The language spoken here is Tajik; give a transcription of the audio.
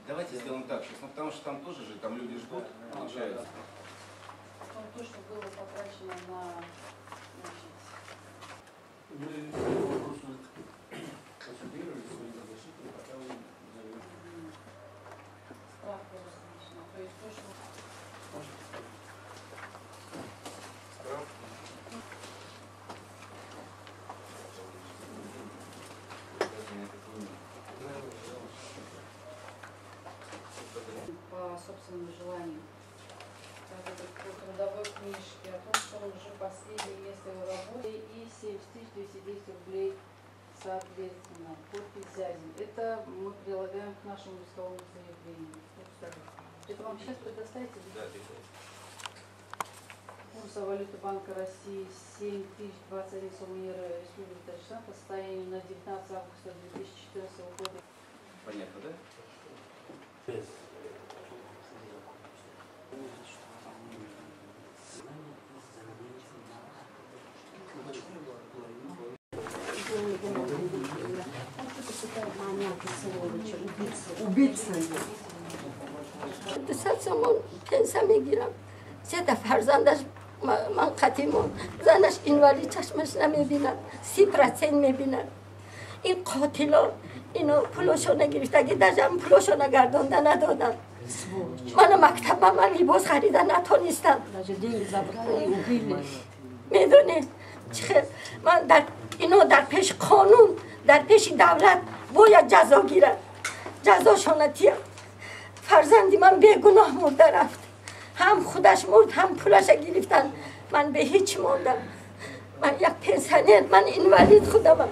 Давайте сделаем так сейчас, ну потому что там тоже же, там люди ждут, получается. Ну, то, что было потрачено на, значит, Мы вопросу консультировали своих защитников, пока вы справка различная. То есть то, что Справку. По собственному желанию. Так, это по трудовой книжке, о том, что он уже последнее место его работы, и 7210 рублей соответственно. Подпись Зязин. Это мы прилагаем к нашему исковому заявлению. Это вам сейчас предоставите? Да, передайте. Курса валюты Банка России 7021 сом евро Республики Таджикистан по состоянию на 19 августа 2014 года. Понятно, да? Убийца. 200 сомон пенсия мегирам. Се фарзандаш ман қатимон. Занаш инвалид, чашмаш намебинад. 30% мебинад. Ин қотилон ино пулошона гирифтаги, дажам пулошона гардонда надоданд. Мана мактаба ман либос харида натонистам. Даже деньги забрали и убили. Медонед чӣ хел ман дар ино дар пеши қонун, дар пеши давлат бояд ҷазо гирад. Ҷазошона тиям. Фарзанди ман бегуноҳ мурда рафт. Ҳам худаш мурд, ҳам пулаша гирифтанд. Ман бе ҳеҷ мондам. Ман як пенсионер, ман инвалид худамам.